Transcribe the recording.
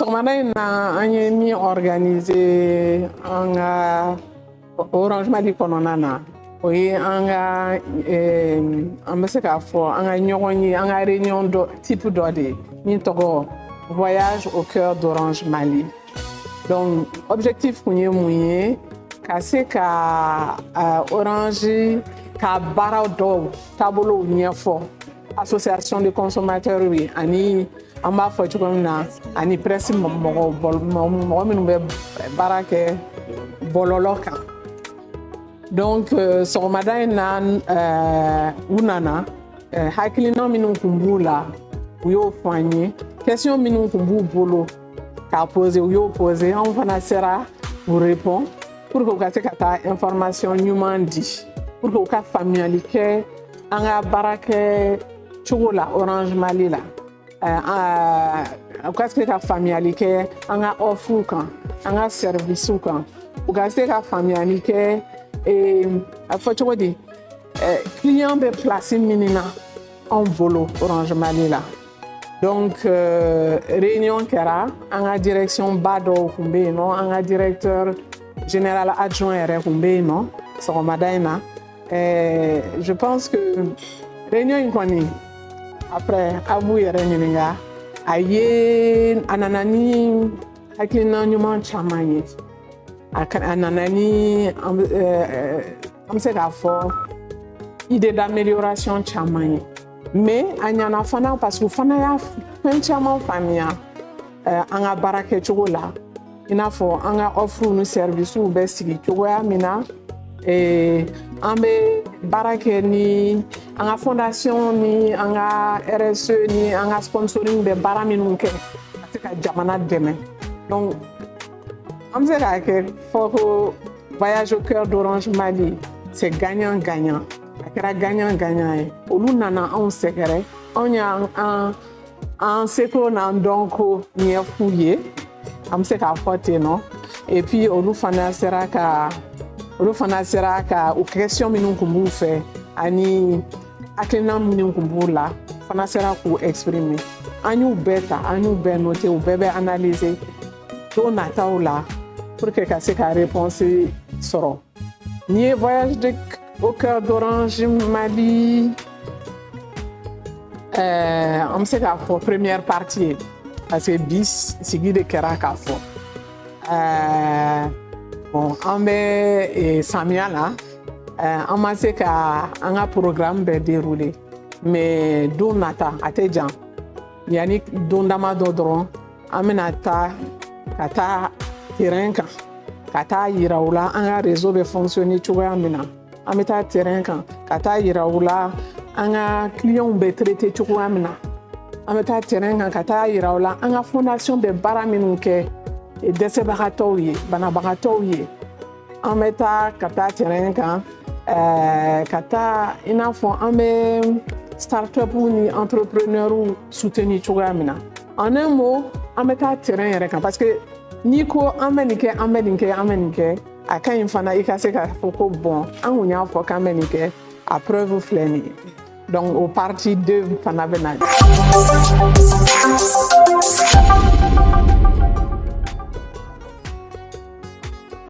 Sɔgɔmada in na, an ye min organiser an ka Orange Mali kɔnɔna na, o ye an ka, an bɛ se k'a fɔ, an ka ɲɔgɔn ye, an ka réunion dɔ type dɔ de ye min tɔgɔ Voyage au cœur d'Orange Mali. Donc objectif kun ye mun ye? Ka se ka Orange ka baara dɔw taabolow ɲɛfɔ association de consommateurs ye, ani an b'a fɔ cogo min na, ani presse mɔgɔw, mɔgɔ minnu bɛ baara kɛ bɔlɔlɔ kan. Donc sɔgɔmada in na, u nana, hakilina minnu kun b'u la, u y'o fɔ an ye. Question minnu kun b'u bolo k'a poser, u y'o poser. Anw fana sera k'u répond pour que u ka se ka taa information ɲuman di, pour que u ka faamuyali kɛ an ka baara kɛ cogo la Orange Mali la, u ka se ka faamuyali kɛ an ka offre kan, an ka service kan, u ka se ka faamuyali kɛ, a fɔ cogo di, client bɛ place min na anw bolo Orange Mali la. Donc réunion kɛra, an ka direction ba dɔw kun bɛ yen nɔ, an ka directeur général adjoint yɛrɛ kun bɛ yen nɔ sɔgɔmada in na. Je pense que réunion in kɔni, après a b'u yɛrɛ ɲininka, a ye, a nana ni hakilina ɲuman caman ye, a nana ni, an bɛ se k'a fɔ, idée d'amélioration caman ye. Mais a ɲana fana, parce que fana y'a fɛn caman faamuya an ka baara kɛcogo la, i n'a fɔ an ka offre ni services bɛ sigi cogoya min na, an bɛ baara kɛ ni an ka fondation ni an ka RSE ni an ka sponsoring bɛ baara minnu kɛ ka se ka jamana dɛmɛ. Donc an bɛ se k'a kɛ fɔ ko Voyage au cœur d'Orange Mali, c'est gagnant gagnant. A kɛra gagnant gagnant ye. Olu nana anw sɛgɛrɛ, anw y'an an seko n'an dɔnko ɲɛf'u ye, an bɛ se k'a fɔ ten nɔ. Et puis olu fana sera ka o question minnu kun b'u fɛ ani hakilina minnu kun b'u la fana sera k'u exprimer. An y'u bɛɛ ta, an y'u bɛɛ noter, u bɛɛ bɛ analyser don nataw la pour que ka se ka réponse sɔrɔ. Nin ye Voyage au cœur d'Orange Mali, an bɛ se k'a fɔ première partie ye, parce que bi sigi de kɛra k'a fɔ. Bon, an bɛ samiya la, an ma se ka an ka programme bɛɛ dérouler, mais don nata, a tɛ jan, yanni don dama dɔ dɔrɔn, an bɛna taa ka taa terrain kan, ka taa yira u la an ka réseau bɛ fonctionner cogoya min na. An bɛ taa terrain kan ka taa yira u la an ka clients bɛ traiter cogoya min na. An bɛ taa terrain kan ka taa yira u la an ka fondation bɛ baara minnu kɛ dɛsɛbagatɔw ye, banabagatɔw ye. An bɛ taa ka taa terrain kan, ka taa i n'a fɔ an bɛ start-up ni entrepreneurs soutenir cogoya min na. En un mot, an bɛ taa terrain yɛrɛ kan, parce que n'i ko an bɛ nin kɛ, an bɛ nin kɛ, an bɛ nin kɛ, a ka ɲi fana i ka se k'a fɔ ko bon, an kun y'a fɔ k'an bɛ nin kɛ, a preuve filɛ nin ye. Donc o partie 2 fana bɛ na.